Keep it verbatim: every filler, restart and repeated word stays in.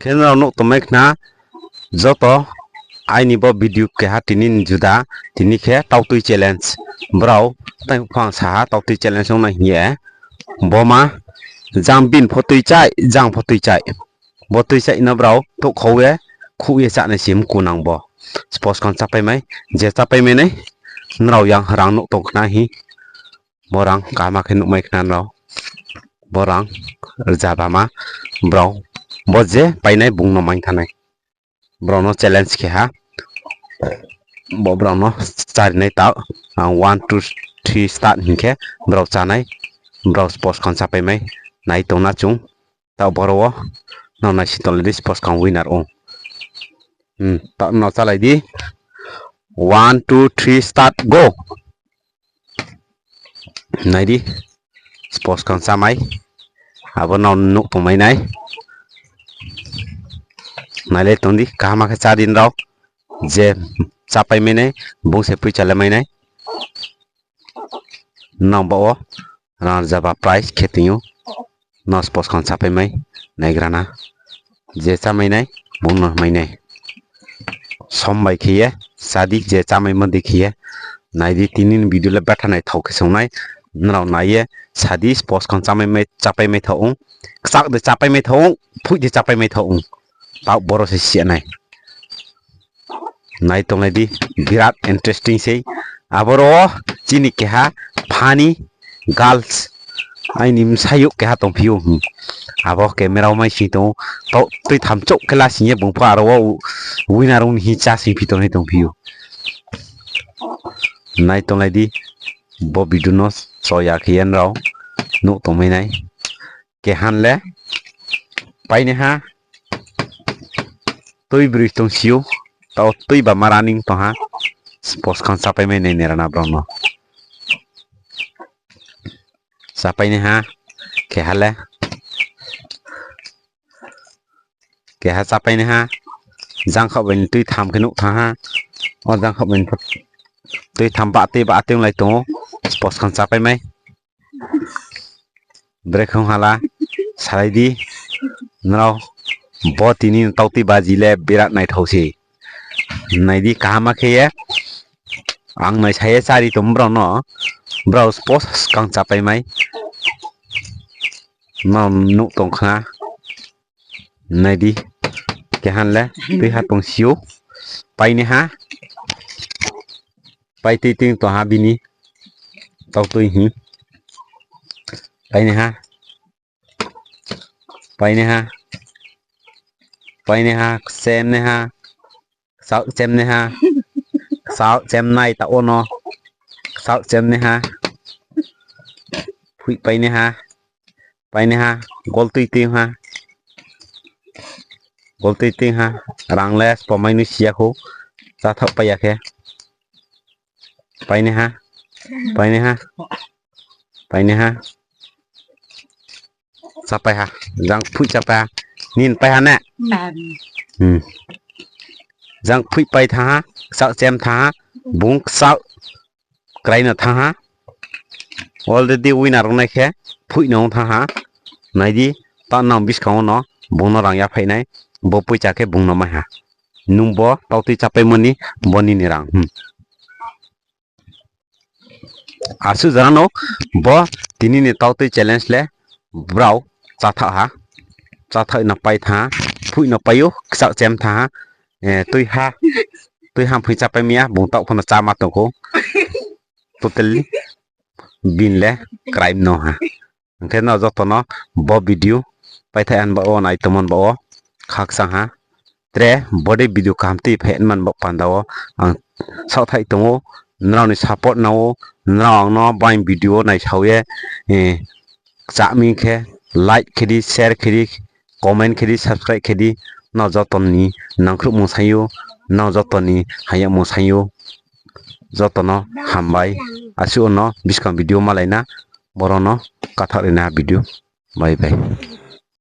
Khe nrao nuh tongmai khna joto aini bo video keha tini ni juda, tini khe tautui challenge. Brao tang phang sa ha tautui challenge ong nai hing ye. Bo ma jang bini pho tui chai, jang pho tui chai. Bo tui chai no brao touhkhau ye, khuh ye chánai si mku nang bo. Sports khang chápai mai, je chápai mai nai, nrao yang rang nuh tong khna hi. Bo rang kaham khe nuhmai khna nrao. Bo rang rzabama brao. Bo je painai bung no maing thanai. Brao no challenge khe ha. Bo brao no chárinai taoh. Ang one, two, three start hing khe brao chánai. Brao sports khang chápai mai. Nai tong na chung. Taoh boro wo. Nrao naisi tonglai di sports khang winner ong. Taoh nrao chálai di. One, two, three, start, go! Nai di, sports khang chámai. Abo nrao nuh tongmai nai. Nailai tong di, kaham khe chá di nrao. Je chápai mai nai, bung se poicha le mai nai. Nang baoh wo, rang rzaba prize khe tong ou. Nrao sports khang chápai mai, naigra na. Je chámai nai, bung no mai nai. Som bai khe ye, chá di, je chámaimo dei khe ye. Nai di, tini ni video le betha naithao khe song nai. Nrao nai ye, sa di, sports khang chámai mai, chápai mai thao ong. Kchak de chápai mai thao ong, phoih de chápai mai thao ong. Taoh boro se siya nai. Nai tonglai di, birat interesting sei. Aboro chini keha funny girls, aini bsayouh keha tongphi ou. Abo camera wo mai sing tong ou. Taoh tuitham chouh khe la sing ye bung pho aro wo winner ong ni hing chá singphi tongnai tongphi ou. Nai tonglai di, bo video no choya khe ye nrao nuh tongmai nai. Keha le painaiha tui broi tongsi ou, taoh tui bama running tong ha, sports khang chápai mai nai nera na brao no. Chápainaiha, keha le. Keha chápainaiha, jangkhaoh bai ni tui tham khe nuh thanng ha, o jangkhaoh bai ni tui tham ba tui ba tui onglai tong ou, sports khang chápai mai. Brekhe ong ha la, salai di, nrao, bo tini ni tautui baji le birat naithao se. Nai di kaham khe ye, ang naisa ye chári tong brao no, brao sports khang chápai mai. Nrao nuh tong khna. Nai di, keha le, tuiha tongsi ou, painaiha, pai tui tui tong ha bini, tautui hing, painaiha, painaiha, painaiha, kchemnaiha, kchaoh kchemnaiha, kchaoh kchemnai taoh wo no, kchaoh kchemnaiha, phoih painaiha, painaiha, goltui tui ha, goltui tui ha, rang le spomai no siya khou, cháthaoh pai ya khe. Painaiha, painaiha, painaiha. Chápai ha, jang phoih chápai ha. Nini pai ha ne? Jang phoih pai thanng ha, kchaoh chem thanng ha, bung kchaoh krai no thanng ha. Already winner ong nai khe, phoih no ong thanng ha. Nai di, taoh nang buskang wo no, bung no rang yaphaih nai, bo poicha khe bung no mai ha. Nung bo tautui chápaimo ni, bo nini rang. Asuh jora no, bo tini ni tautui challenge le, brao cháthaoh ha. Cháthaoh no pai thanng ha, phoih no pai ou, kchaoh chem thanng ha, tuiha, tuiha phoih chápai mi ya, bung taoh pho no cháma tong khou. Totally, bini le crime no ha. Hing khe nrao joto no bo video paithaih han baoh wo, nai tongmo ni baoh wo khakchang ha. Tre bodei video kaham tui phai man baoh panda wo ang saohthaih tong ou, nrao ni support nang ou, nrao ang no baing video wo naisao ye, kchah mi khe like khe di, share khe di, comment khe di, subscribe khe di, nrao joto ni nangkhruhmung saing ou, nrao joto ni hamyagmung saing ou, joto no hambai, asuh no buskang video malai na, boro no kathaoh ri na video, bye bye.